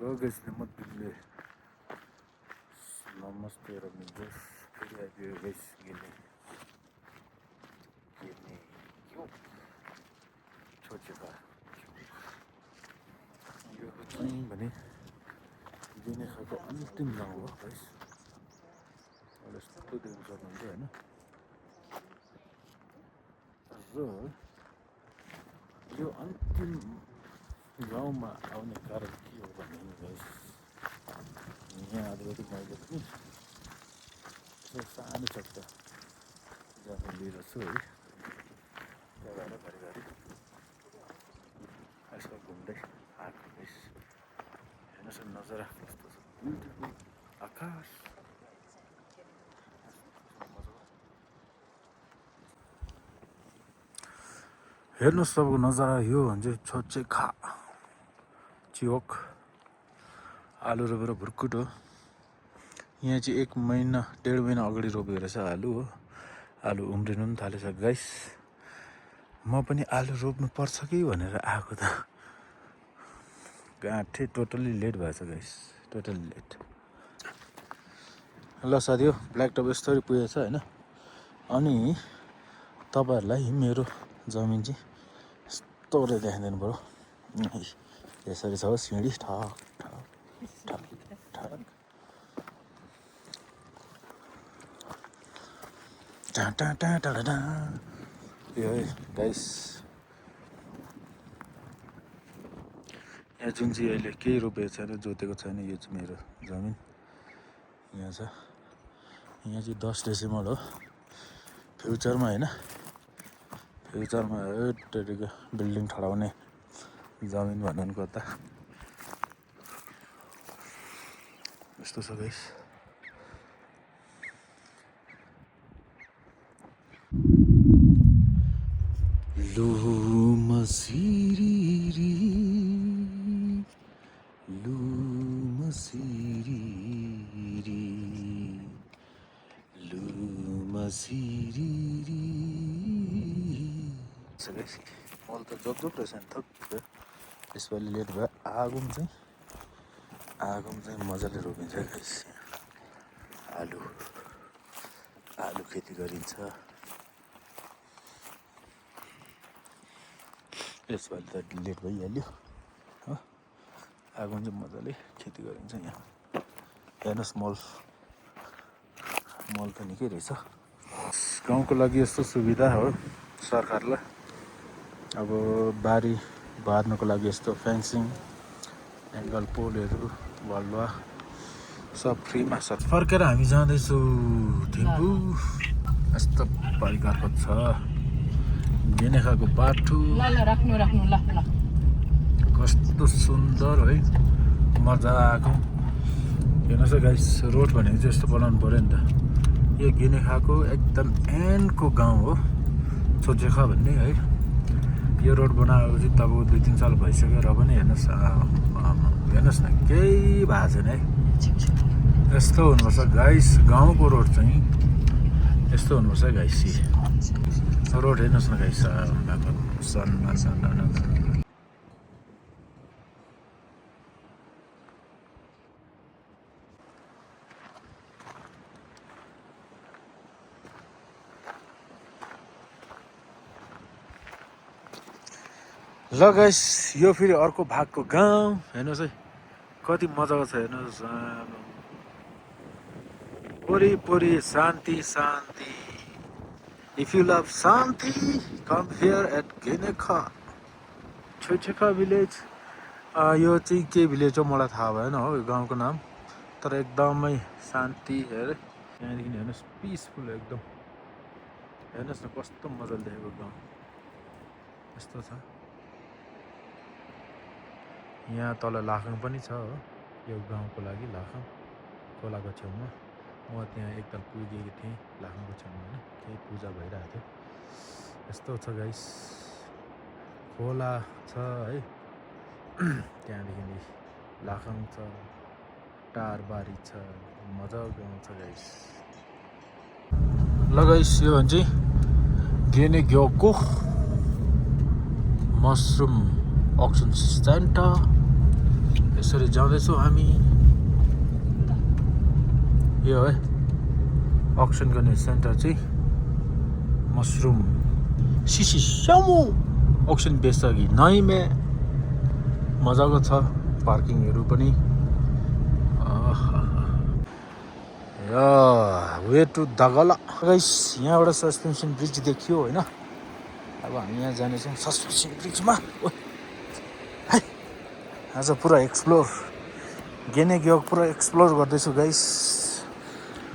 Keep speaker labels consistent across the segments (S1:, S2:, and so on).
S1: Guys, namaste Ramesh. फिर आइए guys गिने क्यों छोटे का यो चाहिँ भने गिने खाको अन्तिम गाउँ हो guys. अहिले यस्तो देख्न सक्नुहुन्छ हैन. र यो अन्तिम गाउँमा आउने कारण के हो भने guys, यहाँ आदिवासी गाउँले पनि सानो चक्का जहाँ लिएर छु है. त्यहाँबाट घरिघरि यसो घुम्दै आएको guys. हेर्नुहोस् न नजारा कस्तो छ, ब्युटिफुल आकाश. हेर्नुहोस् सबको नजारा यो भन्छ छोचेखा चियोक आलु रोपेर भुर्कुट हो. यहाँ चाहिँ 1 महिना 1.5 महिना अगाडि रोपेको रहेछ आलु हो. आलु उम्रिनु पनि थालेछ गाइस. म पनि आलु रोप्नु पर्छ कि भनेर आएको त. गाँठे टोटल्ली लेट भएछ गाइस, टोटल्ली लेट. ल साथी हो, ब्ल्याक टप यस्तरी पुगेछ हैन. अनि तपाईहरुलाई मेरो जमिन चाहिँ यस्तोले देखाइदिनु पर्यो. यसरी छ सिँढी ठक ठक ठक ठक. टा टा टा टा टा. यो गाइस यहाँ जुन चाहिँ अहिले केही रोपेको छैन, जोतेको छैन, यो चाहिँ मेरो जमिन. यहाँ छ, यहाँ चाहिँ 10 डेसिमल हो. फ्युचरमा हैन, फ्युचरमा हेटटेरिको बिल्डिङ ठडाउने जमिन भन्नु पर्दा यस्तो छ गाइस. लुमसिरी लुमसिरी लुमसिरी. मल त जगजग रहेछ नि थप. यसपालि लेट भयो. आगोम चाहिँ मजाले रोपिन्छ गाइस. आलु खेती गरिन्छ. यसपालि त लेट भइहाल्यो हो. आगोम चाहिँ मजाले खेती गरिन्छ यहाँ. हेर्नुहोस् मल त निकै रहेछ. गाउँको लागि यस्तो सुविधा हो सरकारलाई. अब बारी बार्नको लागि यस्तो फेन्सिङ, एङ्गल पोलहरू, बलुवा सब फ्रीमा छ. फर्केर हामी जाँदैछौँ थिम्पू. यस्तो परिकारको छ गेनेखाको बाटो. कस्तो सुन्दर है, मजाको. हेर्नुहोस् गाइस, रोड भनेको चाहिँ यस्तो बनाउनु पऱ्यो नि त. यो गेनेखाको एकदम एन्डको गाउँ हो छोचेखा भन्ने है. यो रोड बनाएको चाहिँ तब 2-3 साल भइसक्यो र पनि हेर्नुहोस् न केही भएको छैन है. यस्तो हुनुपर्छ गाइस, गाउँको रोड चाहिँ यस्तो हुनुपर्छ गाइस. रोड हेर्नुहोस् न गाइस, ल गाइस, यो फेरि अर्को भागको गाउँ. हेर्नुहोस् है कति मजाको छ. हेर्नुहोस् वरिपरि शान्ति शान्ति. If you love shanti come here at Genekha Chhochekha village. यो चाहिँ के भिलेज हो मलाई थाहा भएन हो यो गाउँको नाम, तर एकदमै शान्ति. हेर त्यहाँदेखि हेर्नुहोस् पिसफुल एकदम. हेर्नुहोस् न कस्तो मजाले देखेको गाउँ. यस्तो छ. यहाँ तल लाखाङ पनि छ हो यो गाउँको लागि. लाखाङ खोलाको छेउमा. म त्यहाँ एकताल पुगेको थिएँ लाखाङको छेउमा होइन, केही पूजा भइरहेको थियो. यस्तो छ गाइस, खोला छ है. त्यहाँदेखि लाखाङ छ, टारबारी छ, मजाको गाउँ छ गाइस. ल गाइस, यो भन्छ गेनेग्योको मसरुम अक्सन सेन्टर. यसरी जाँदैछौँ हामी। यो है अक्सन गर्ने सेन्टर चाहिँ मसरूम सिसी सामु अक्सन बेच्छ कि नै में मजाको छ पार्किङहरू पनि। वे टु दागला गाइस, यहाँबाट सस्पेन्सन ब्रिज देखियो होइन। अब हामी यहाँ जानेछौँ सस्पेन्सन ब्रिजमा। आज पुरा एक्सप्लोर गेने ग्योक पुरा एक्सप्लोर गर्दैछु गाइस।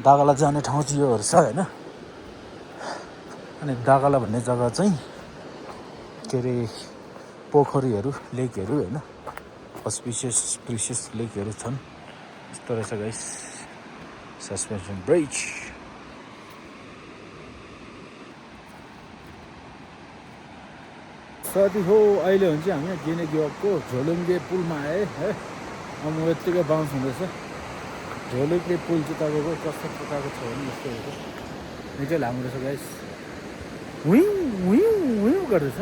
S1: दागला जाने ठाउँ चाहिँ योहरू छ होइन। अनि दागला भन्ने जग्गा चाहिँ के अरे पोखरीहरू लेकहरू होइन, अस्पिसियस प्रिसियस लेकहरू छन्। यस्तो रहेछ गाइस सस्पेन्सन ब्रिज। साथी हो अहिले हुन्छ हामी गेने ग्योकको झोलुङ्गे पुलमा आए है। अब म यत्तिकै बााउन्स हुँदैछ। झोलुङ्गे पुल चाहिँ तपाईँको कस्तो प्रकारको छ भने यस्तो हुन्छ, निकै लामो रहेछ गाइस। हुइँ हुइँ हुइँ गर्दैछ।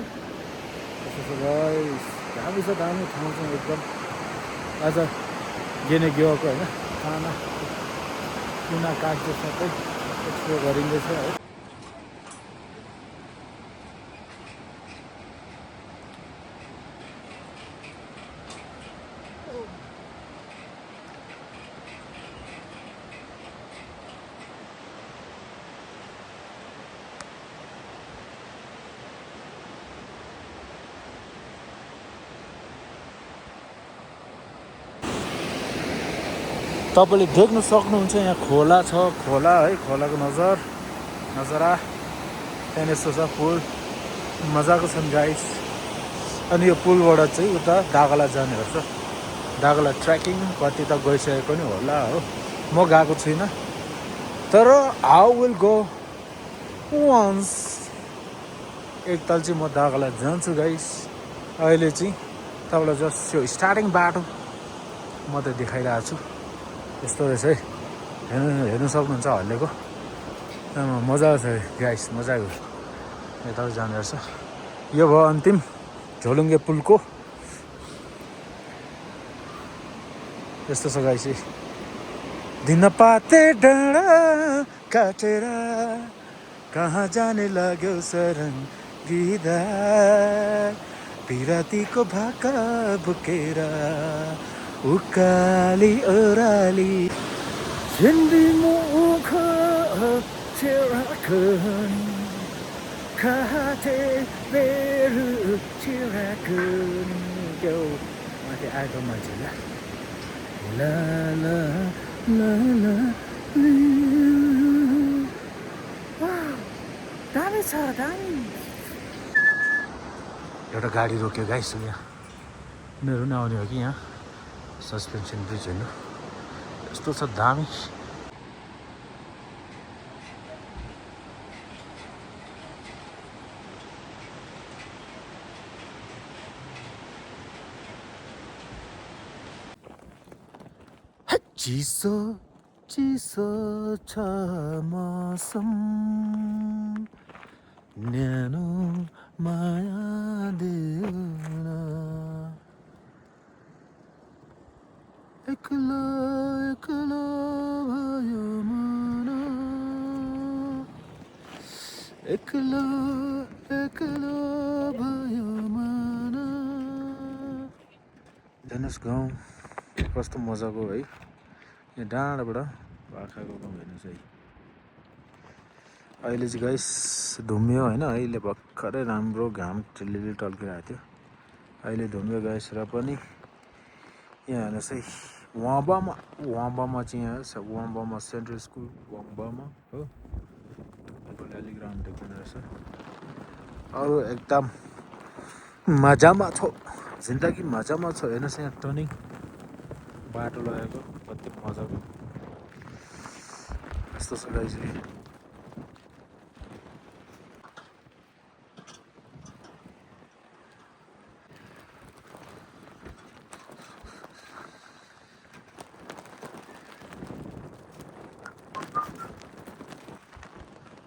S1: कस्तो छ गाइस, दामी छ, दामी ठाउँ छ एकदम। आज गेने ग्योकको होइन खाना कुना काट्दै सबै एक्सप्लोर गरिँदैछ है। तपाईँले देख्न सक्नुहुन्छ यहाँ खोला छ, खोला है, खोलाको नजरा त्यहाँदेखि यस्तो छ पुल, मजाको छन् गाइस। अनि यो पुलबाट चाहिँ उता दागला जाने गर्छ। दागला ट्रेकिङ कति त गइसकेको पनि होला हो, म गएको छुइनँ तर आई विल गो वन्स। एकताल चाहिँ म दागला जान्छु गाइस। अहिले चाहिँ तपाईँलाई जस्ट यो स्टार्टिङ बाटो म त देखाइरहेको छु। यस्तो रहेछ है, हेर्नु सक्नुहुन्छ हल्लेको। मजाको छ गाइस, मजाको। यता जाने रहेछ। यो भयो अन्तिम झोलुङ्गे पुलको। यस्तो छ गाइस। दिन पाते डाँडा काटेर कहाँ जाने लाग्यो सरङ्गिदा, पिरातीको भाका बोकेर उकाली ओह्राली झन्डी मुख चिराकन खाते बेरु चिराकन। त्यो माथि आएको मान्छे ला ला ला ला। दामी छ, दामी। एउटा गाडी रोक्यो गाइस यहाँ, उनीहरू पनि आउने हो कि यहाँ सस्पेन्सन ब्रिज हेर्नु। यस्तो छ दामी। चिसो चिसो छ मौसम, न्यानो माया देऊ न, एक्लो एक्लो भयो मन, एक्लो एक्लो भयो मन। हेर्नुहोस् गाउँ कस्तो मजाको है। यहाँ डाँडाबाट बाख्राको गाउँ हेर्नुहोस् है। अहिले चाहिँ गाइस धुम्यो होइन, अहिले भर्खरै राम्रो घाम टिलिलि टल्किरहेको थियो, अहिले धुम्यो गाइस। र पनि यहाँ हेर्नुहोस् है, वाम्बामा चाहिँ यहाँ छ, वाम्बामा सेन्ट्रल स्कुल वाम्बामा हो। तपाईँले अलिक राम्रो देख्दैन रहेछ। अरू एकदम मजामा छ, जिन्दगी मजामा छ। हेर्नुहोस् यहाँ टर्निङ बाटो लगाएको कति मजाको। यस्तो छ गाइस।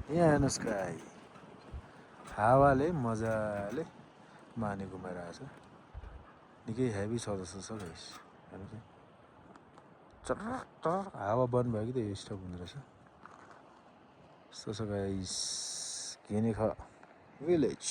S1: यहाँ हेर्नुहोस् गाई, हावाले मजाले माने घुमाइरहेको छ। निकै हेभी छ जस्तो छ गाइस। हेर्नु चाहिँ चर हावा बन्द भयो कि त स्टप हुँदो रहेछ। यस्तो छ गाइस घेनेखा भिलेज।